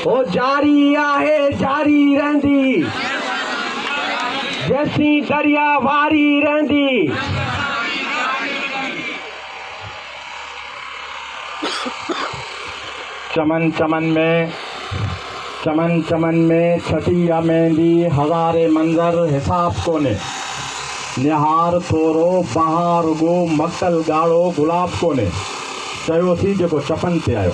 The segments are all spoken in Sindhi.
هو جاري آهي جاري رهندي، جيسين دريا واري رهندي. چمن چمن ۾، چمن چمن ۾ ڇٽي آ ميندي، هزارين منظر حساب ڪونهي. نهار ٿورو، بهار رڳو، مقتل ڳاڙهو گلاب ڪونهي. چيوسين جيڪو چپن تي آيو.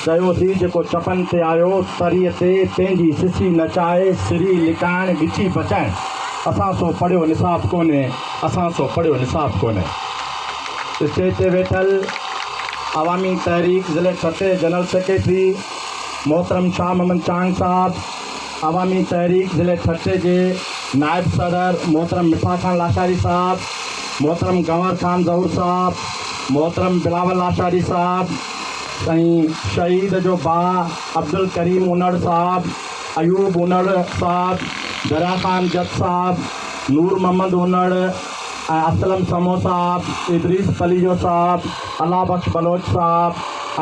چيوسين جيڪو چپن تي آيو، تريء تي پنهنجي سسي نچائي، سري لڪائڻ، ڳچي بچائڻ، اسان سو پڙهيو نصاب ڪونهي، اسان سو پڙهيو نصاب ڪونهي. اسٽيج تي ويٺل عوامي تحريڪ ضلعي ٺٽي جنرل سيڪريٽري محترم شاهه محمد چانگ صاحب، عوامي تحريڪ ضلعي ٺٽي جي نائب صدر محترم مٺا خان لاشاري صاحب، محترم گنور خان زهور صاحب، محترم بلاول لاشاري صاحب ۽ شهيد جو ڀاء عبدالڪريم انڙ صاحب، ايوب انڙ صاحب، دريا خان جت صاحب، نور محمد انڙ ۽ اسلم سمون صاحب، ادريس پليجو صاحب، الله بخش بلوچ صاحب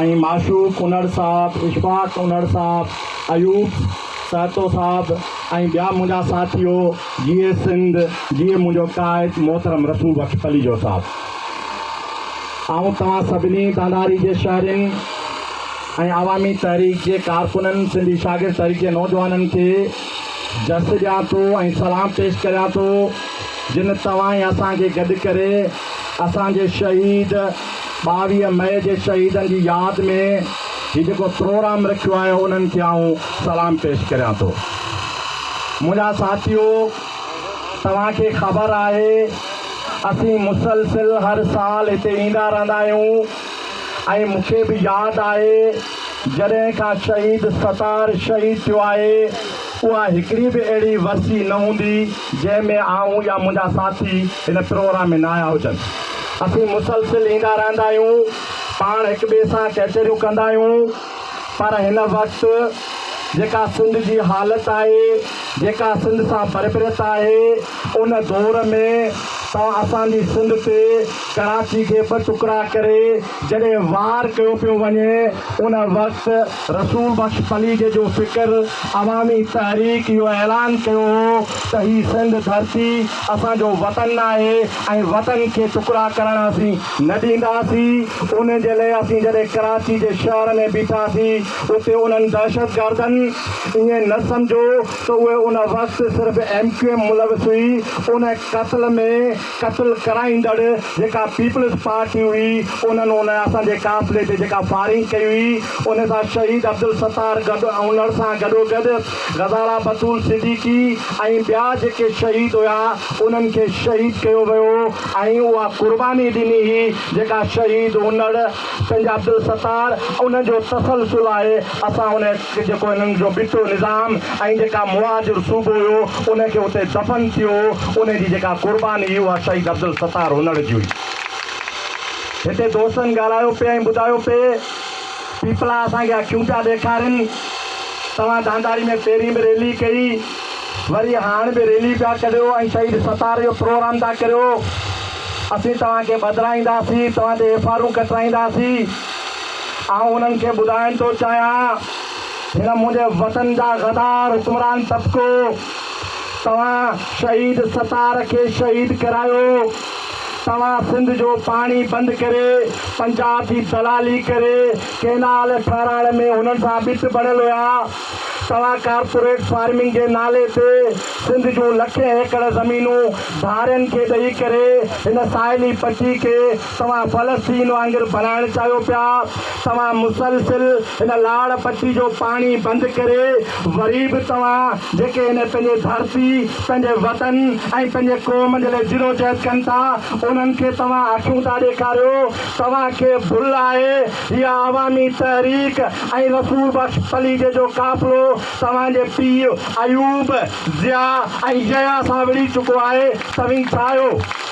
۽ معشوق انڙ صاحب، اشفاق انڙ صاحب، ايوب سهتو صاحب ۽ ٻيا منهنجا ساٿيو، جيئي سنڌ، جيئي منهنجو قائد محترم رسول بخش پليجو صاحب. آئون توهان سڀني دانڌاري جي شهرين ۽ عوامي تحريڪ جي ڪارڪنن، سنڌي شاگرد تحريڪ جي نوجوانن کي جس ڏيان ٿو ۽ سلام پيش ڪريان ٿو جن توهان ۽ اسان کي گڏ ڪري اسان جي شهيد 22 مئي جي شهيدن جي ياد ۾ هي جيڪو پروگرام رکيو آهي انهن کي آئون سلام پيش ڪريان ٿو. منهنجا ساٿيو توهان کي خبر آهي اسين مسلسل هر سال هتي ايندا رهندا آهيون ۽ مون کي به ياد آهي جڏهن کان شهيد ستار شهيد ٿيو آهي اها هڪڙي به اهڙي ورسي نه هوندي جنهن ۾ آئون يا منهنجا ساٿي هن پروگرام ۾ نه آيا هجن. اسين مسلسل ايندا رهندا آهيون، پاڻ هڪ ٻئي سان ڪچهريون ڪندا آهيون پر هن وقت جيڪا سنڌ جي حالت آهي، جيڪا سنڌ سان بربريت آهي، ان دور ۾ توهان اسان جي سنڌ تي ڪراچي کي ٻه ٽڪرا ڪري جڏهن وار ڪيو پيو وڃي، ان وقت رسول بخش پليجي جو فڪر عوامي تحريڪ اهو اعلان ڪيو هو ته هي سنڌ ڌرتي اسان جو وطن آهي ۽ وطن کي ٽڪرا ڪرڻ اسين نه ڏينداسين. ان جي لئه اسين جڏهن ڪراچي جي شهر ۾ بيٺاسين اتي انهن دهشتگردن ائين نه سمجهو ته اهي ان وقت صرف ايم ڪيو ايم ملوث هئي، ان قتل ۾ قتل ڪرائيندڙ جيڪا پيپلز پارٽي هئي انهن ان اسان جي قافلي تي جيڪا فائرنگ ڪئي هئي ان سان شهيد عبدالستار گڏ انڙ سان گڏوگڏ غزالا بتول صديقي ۽ ٻيا جيڪي شهيد هيا انهن کي شهيد ڪيو ويو ۽ اها قرباني ڏني هئي جيڪا شهيد انڙ پنهنجا عبدالستار انهن جو تسلسل آهي اسان ان جيڪو هنن جو ٻٽو نظام ۽ جيڪا مهاجر صوبو هيو ان کي اتي دفن ٿيو ان جي جيڪا قرباني هئي اها شهيد عبدالستار هنڙ جي هئي. هتي دوستن ڳالهايو پئي ۽ ٻڌايو پئي پيپلا اسان کي اکيون پيا ڏيکارين توهان ڌانڌاري ۾ پهرين به ريلي ڪئي وري هاڻ به ريلي پيا ڪڍيو ۽ شهيد ستار جو پروگرام ٿا ڪريو اسين توهان کي ٻڌرائينداسين توهان تي ايف آرون ڪٽرائينداسين. آئون انهن کي ٻڌائڻ ٿو چاهيان، هن منهنجي وطن جا غدار حڪمران طبقو، توهان شهيد ستار کي شهيد ڪرايو، توهان سنڌ جو پاڻي بند ڪري پنجاب جي دلالي ڪري ڪينال ٺهرائڻ ۾ هنن سان ٻٽ بڻيل هيا، توهان ڪارپوريٽ فارمنگ جي نالي تي سنڌ جون لکين ايڪڙ زمينون ڌارين کي ڏئي ڪري هن ساحلي پٽي کي توهان فلسطين وانگر بڻائڻ چاهيو پيا، توهان مسلسل هن لاڙ پٽي جو پاڻي بند ڪري وري به توهان جيڪي هن پنهنجي ڌرتي، پنهنجي وطن ۽ پنهنجي قوم جي لاء جدوجهد ڪن ٿا انهن کي توهان اکيون ٿا ڏيکاريو، توهان کي ڀل آهي اها عوامي تحريڪ ۽ رسول بخش پليجي جو قافلو توهان جي پيء ايوب، ضياء ۽ يحيٰ سان وڙهي چڪو آهي، توهين ڇا آهيو؟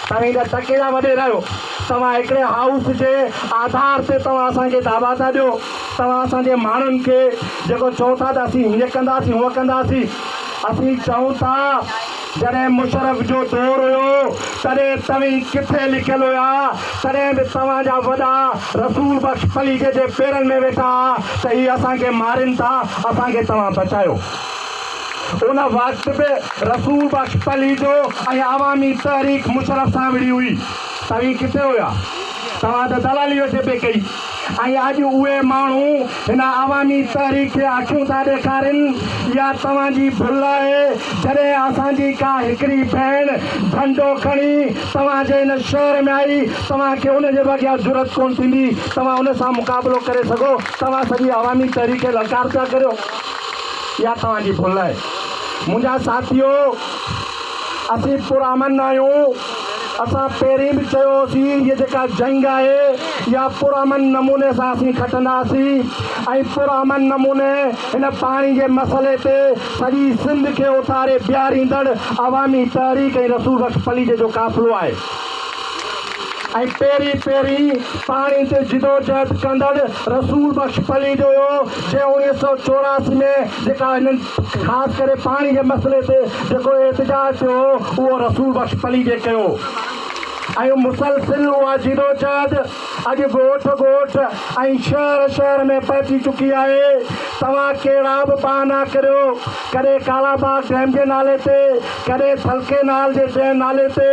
توهين ته ٽڪي جا وڏيرا آهيو. توهان هڪڙي هائوس جي آڌار تي توهان اسان کي دعويٰ ٿا ڏيو. توهان اسان جي ماڻهن کي جيڪو چئو ٿا ته اسين هيئن ڪنداسين هونئن ڪنداسين. اسين چئون ٿا. جڏهن مشرف جو دور هيو تڏهن توهين ڪٿي لڪيل هيا؟ تڏهن به توهان جا وڏا رسول بخش پليجي جي پيرن ۾ ويٺا ها ته هي اسان کي مارين ٿا، اسان کي توهان بچايو. ان وقت به رسول بخش پليجو ۽ عوامي تحريڪ مشرف سان وڙهي هئي. توهين ڪٿي هيا؟ توهان ته دلالي ويٺي پئي ڪئي ۽ اڄ اهي ماڻهو هن عوامي تحريڪ کي اکيون ٿا ڏيکارين. اها توهان جي ڀل آهي. جڏهن اسان جي ڪا هڪڙي ڀيڻ جهنڊو کڻي توهان جي هن شهر ۾ آئي، توهان کي ان جي به اڳيان جرئت ڪونه ٿيندي، توهان ان سان مقابلو ڪري سگهو. توهان سڄي عوامي تحريڪ کي للڪار پيا ڪريو. اها توهان جي ڀل آهي. منهنجا ساٿيو! اسين پرامن آهيون. اسان پهرين به چيو هوسين هيء جيڪا جنگ آهي اها پرامن نموني سان اسين کٽنداسين ۽ پرامن نموني هن پاڻي جي مسئلي تي سڄي سنڌ کي اٿاري بيهاريندڙ عوامي تحريڪ ۽ رسول بخش پليجي جو قافلو آهي. ۽ پهرين پهرين پاڻي تي جدوجهد ڪندڙ رسول بخش پليجو هيو جنهن 1984 ۾ جيڪا هنن خاص ڪري پاڻي جي مسئلي تي جيڪو احتجاج ٿيو هو اهو رسول بخش پليجي ڪيو ۽ مسلسل اها جدوجهد اڄ ڳوٺ ڳوٺ ۽ شهر شهر ۾ پهچي چڪي آهي. توهان ڪهڙا به بهانا ڪريو، ڪڏهن ڪالا باغ ڊيم جي نالي تي، ڪڏهن ٿل ڪينال جي ڊيم نالي تي،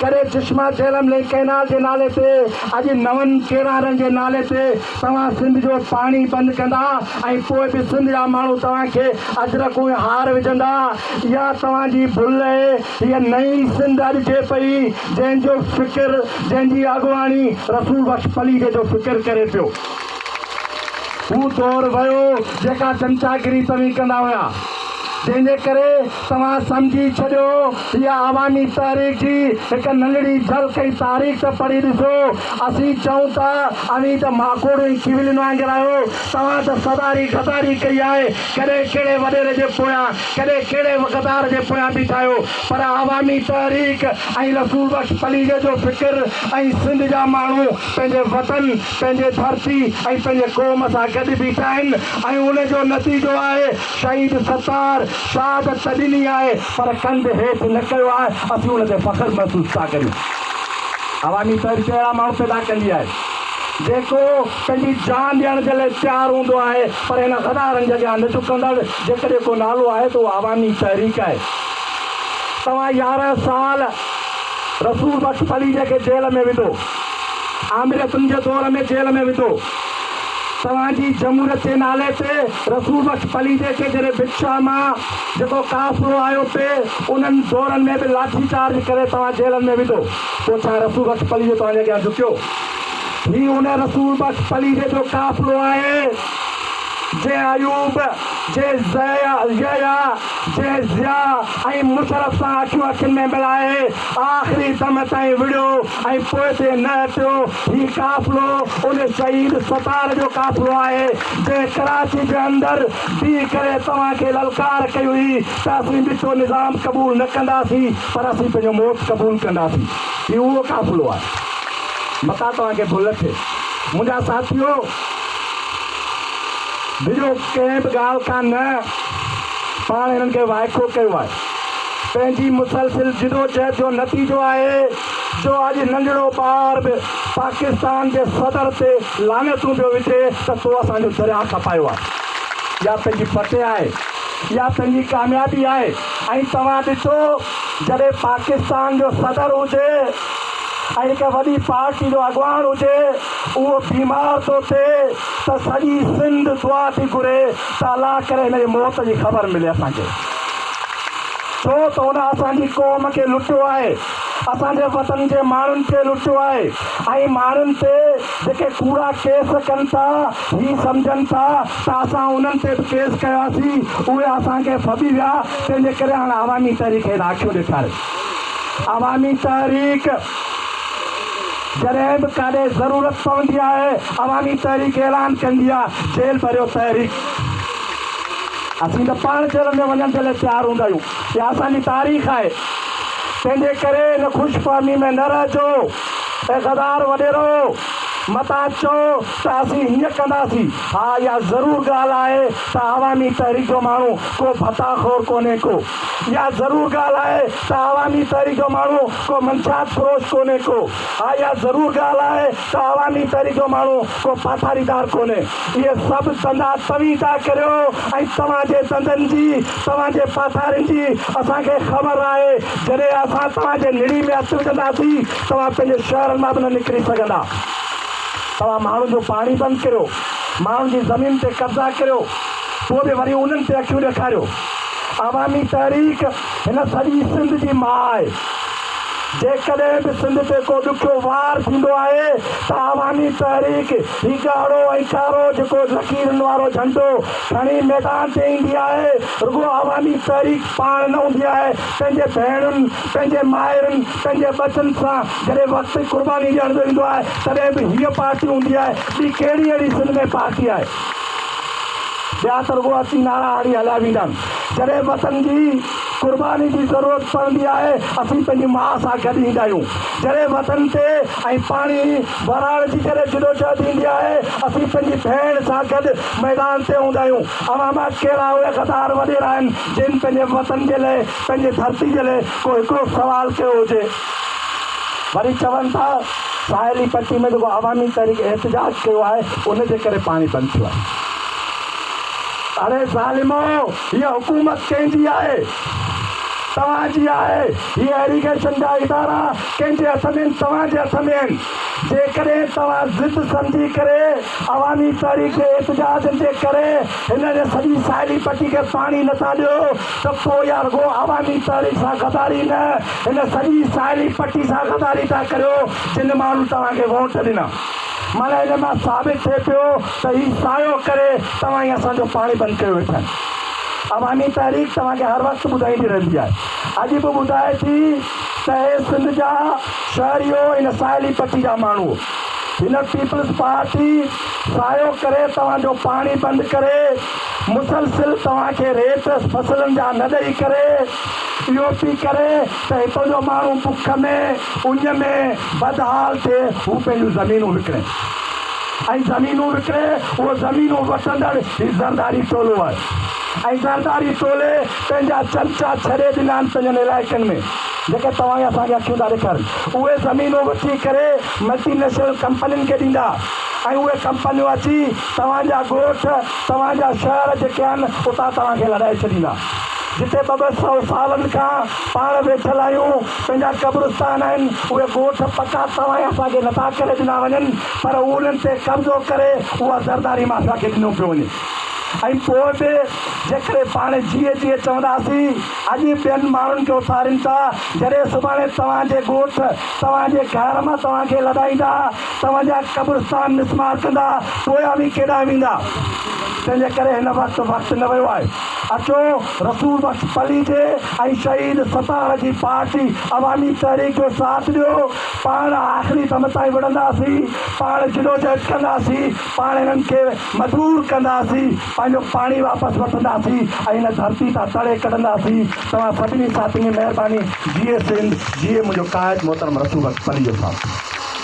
ڪڏهن چشما جهلم لنڪ ڪئنال جي نالي تي، اڄ نون ڪيرارن جي نالي تي توهان سنڌ جو پاڻي بند ڪندا ۽ پوء به سنڌ جا ماڻهو توهان کي اجرڪون ۽ هار وجهندا. اها توهان جي ڀل اهي. هيء نئين سنڌ اڏجي پئي، جنهن جو فڪر، جنهن جي اڳواڻي رسول بخش پليجي جو فڪر ڪري پيو. هو دور ويو، جيڪا چمچاگيري توهين ڪندا هيا، جنهن جي ڪري توهان سمجهي ڇڏيو، هيء عوامي تحريڪ جي هڪ ننڍڙي جهلڪ ۽ تاريخ ته پڙهي ڏسو. اسين چئون ته اوهين ته ماڪوڙين ۽ ڪيولين وانگر آهيو، توهان ته سداري غداري ڪئي آهي، ڪڏهن ڪهڙي وڏيري جي پويان، ڪڏهن ڪهڙي غدار جي پويان بيٺا آهيو، پر عوامي تحريڪ ۽ رسول بخش پليجي جو فڪر ۽ سنڌ جا ماڻهو پنهنجي وطن، پنهنجي ڌرتي ۽ پنهنجي قوم سان گڏ بيٺا آهن ۽ ان جو نتيجو آهي شهيد ستار شهادت ته ڏني آهي پر ڪنڌ هيٺ نه ڪيو آهي، اسين ان تي فخر محسوس ٿا ڪريون. عوامي تحريڪ اهڙا ماڻهو پيدا ڪندي آهي جيڪو پنهنجي جان ڏيڻ جي لاء تيار هوندو آهي پر هن غدارن جي اڳيان نه جهڪندڙ جيڪڏهن ڪو نالو آهي ته اهو عوامي تحريڪ آهي. توهان 11 سال رسول بخش پليجي کي جيل ۾ وڌو، آمريتن جي دور ۾ جيل ۾ وڌو. توهان جي جمهوريت جي نالي تي رسول بخش پليجي کي جڏهن ڀتشاهه مان جيڪو قافلو آيو پئي انهن دورن ۾ به لاٺي چارج ڪري توهان جيلن ۾ وڌو. پوء ڇا رسول بخش پليجو توهان جي اڳيان جهڪيو؟ هي ان رسول بخش پليجي جو قافلو آهي، جنهن ايوب، جنهن يحيٰ، جنهن ضياء ۽ مشرف سان اکيون اکين ۾ ملائي آخري دم تائين وڙهيو ۽ پوئتي نه هٽيو. هي قافلو ان شهيد ستار جو قافلو آهي، جنهن ڪراچي جي اندر بيهي ڪري توهان کي للڪار ڪئي هئي ته اسين ٻٽو نظام قبول نه ڪنداسين پر اسين پنهنجو موت قبول ڪنداسين. هي اهو قافلو آهي. متان توهان کي ڀل ٿئي. منهنجا ساٿيو! ڊڄو ڪنهن به ڳالهه کان نه. پاڻ هنن کي وائکو ڪيو آهي. پنهنجي مسلسل جدوجهد جو نتيجو آهي جو اڄ ننڍڙو ٻار به پاڪستان جي صدر تي لعنتون پيو وجهي ته تو اسان جو درياء کپايو آهي. اها پنهنجي فتح آهي. اها پنهنجي ڪاميابي آهي ۽ توهان ڏٺو جڏهن پاڪستان جو صدر هجي ۽ هڪ وڏي پارٽي جو اڳواڻ هجي اهو بيمار ٿو ٿئي ته سڄي سنڌ دعا ٿي گهري ته الله ڪري هن جي موت جي خبر ملي اسان کي ڇو ته هن اسان جي قوم کي لٽيو آهي اسان جي وطن جي ماڻهن کي لٽيو آهي ۽ ماڻهن تي جيڪي ڪوڙا ڪيس ڪن ٿا هي سمجهن ٿا ته اسان انهن تي به ڪيس ڪياسين، اهي اسان کي ڦٻي ويا، تنهن جي ڪري هاڻ عوامي تحريڪ هيڏا اکيون ڏيکاري. عوامي تحريڪ جڏهن به ڪاڏي ضرورت پوندي آهي، عوامي تحريڪ اعلان ڪندي آهي، جيل ڀريو تحريڪ. اسين ته پاڻ جيل ۾ وڃڻ جي لاء تيار هوندا آهيون، اها اسان جي تاريخ آهي. تنهن جي ڪري ان خوش فهمي ۾ نه رهجو، اي غدار وڏيرو! متان چئو ته اسين هيئن ڪنداسين. ها اها ضرور ڳالهه آهي ته عوامي تحريڪ جو ماڻهو ڪو ڀتا خور ڪونهي ڪو. اها ضرور ڳالهه آهي ته عوامي تحريڪ جو ماڻهو ڪو منشيات فروش ڪونهي ڪو. ها اها ضرور ڳالهه آهي ته عوامي تحريڪ جو ماڻهو ڪو پاٿاريدار ڪونهي. اهي سڀ ڌنڌا توهين ٿا ڪريو ۽ توهان جي ڌنڌن جي، توهان جي پاٿارين جي اسان کي خبر آهي. جڏهن اسان توهان جي نڙي ۾ هٿ وجهنداسين، توهان پنهنجي شهرن مان به نه نڪري سگهندا. توهان ماڻهن جو پاڻي بند ڪريو، ماڻهن جي زمين تي قبضا ڪريو، پوء به وري انهن تي اکيون ڏيکاريو. عوامي تحريڪ هن سڄي سنڌ جي ماء آهي. جيڪڏهن به سنڌ تي ڪو ڏکيو وار ٿيندو آهي ته عوامي تحريڪ هي ڳاڙهو ۽ ڪارو جيڪو لڪيرن وارو جهنڊو کڻي ميدان تي ايندي آهي. رڳو عوامي تحريڪ پاڻ نه هوندي آهي، پنهنجي ڀيڻن، پنهنجي مائرن، پنهنجي ٻچن سان جڏهن وقت قرباني ڏيڻ جو ايندو آهي تڏهن به هيء پارٽي هوندي آهي. ٻي ڪهڙي اهڙي سنڌ ۾ پارٽي آهي؟ ٻيا ته رڳو اچي نعرا هڻي هليا ويندا آهن. جڏهن وطن جي قرباني جي ضرورت پوندي آهي، اسين پنهنجي ماء سان گڏ ايندا آهيون. جڏهن وطن تي ۽ پاڻي ورائڻ جي جڏهن جدوجهد ايندي آهي، اسين پنهنجي ڀيڻ سان گڏ ميدان تي هوندا آهيون. اوهان مان ڪهڙا اهي غدار وڏيرا آهن، جن پنهنجي وطن جي لئه، پنهنجي ڌرتي جي لئه ڪو هڪڙو سوال ڪيو هجي؟ وري چون ٿا ساحلي پٽي ۾ جيڪو عوامي تحريڪ احتجاج ڪيو آهي ان جي ڪري پاڻي بند ٿيو آهي. اڙي ظالمو هيء حڪومت ڪنهن جي آهي؟ توهان جي آهي. هي ايريگيشن جا ادارا ڪنهن جي هٿ ۾ آهن؟ توهان جي هٿ ۾ آهن. جيڪڏهن توهان ضد سمجهي ڪري عوامي تحريڪ جي احتجاجن جي ڪري هن جي سڄي ساحلي پٽي کي پاڻي نٿا ڏيو ته پوء اها رڳو عوامي تحريڪ سان غداري نه هن سڄي ساحلي پٽي سان غداري ٿا ڪريو جن ماڻهن توهان کي ووٽ ڏنا. معنيٰ ان مان ثابت ٿئي پيو ته هي سايو ڪري توهان ئي اسان جو پاڻي بند ڪيو ويٺا آهن. عوامي تحريڪ توهان کي هر وقت ٻڌائيندي رهندي آهي. اڄ به ٻڌائي ٿي ته هي سنڌ جا شهريو هن ساحلي پٽي جا ماڻهو هن پيپلز پارٽي سايو ڪري توهان جو پاڻي بند ڪري مسلسل توهان کي ريٽ فصلن جا نه ڏئي ڪري اهو پي ڪري ته هتو جو ماڻهو بک ۾ اڃ ۾ بدحال ٿئي هو پنهنجون زمينون وڪڻي ۽ زمينون وڪڻي اهو زمينون وٺندڙ هي زرداري ٽولو آهي ۽ زرداري ٽولي پنهنجا چمچا ڇڏي ڏنا آهن پنهنجن علائقن ۾ جيڪي توهان ۽ اسان کي اکيون ٿا ڏيکارن اهي زمينون وٺي ڪري ملٽي نيشنل ڪمپنين کي ڏيندا ۽ اهي ڪمپنيون اچي توهان جا ڳوٺ توهان جا شهر جيڪي آهن اتان توهان کي لڏائي ڇڏيندا. جتي ٻه ٻه سئو سالن کان پاڻ ويٺل آهيون، پنهنجا قبرستان آهن، اهي ڳوٺ پڪا توهان ۽ اسان کي نٿا ڪري ڏنا وڃن پر انهن تي قبضو ڪري اها زرداري مافيا کي ڏنو پيو وڃي ۽ پوء به جيڪڏهن پاڻ جيئي جيئي چونداسين اڄ ٻين ماڻهن کي اٿارين ٿا جڏهن سڀاڻي توهان جي ڳوٺ توهان جي گهر مان توهان کي لڏائيندا توهان جا قبرستان مسمار ڪندا پوء اوهين ڪيڏانهن ويندا؟ تنهن جي ڪري هن وقت وقت نه ويو آهي. اچو رسول بخش پليجي ۽ شهيد ستار جي پارٽي عوامي تحريڪ جو ساٿ ڏيو. پاڻ آخري دم تائين وڙهنداسين، پاڻ جدوجهد ڪنداسين، پاڻ هنن کي مجبور ڪنداسين، پنهنجو پاڻي واپس وٺنداسين ۽ هن ڌرتي تان تڙي ڪڍنداسين. توهان سڀني ساٿين جي مهرباني. جيئي سنڌ، جيئي منهنجو قائد محترم رسول بخش پليجو صاحب.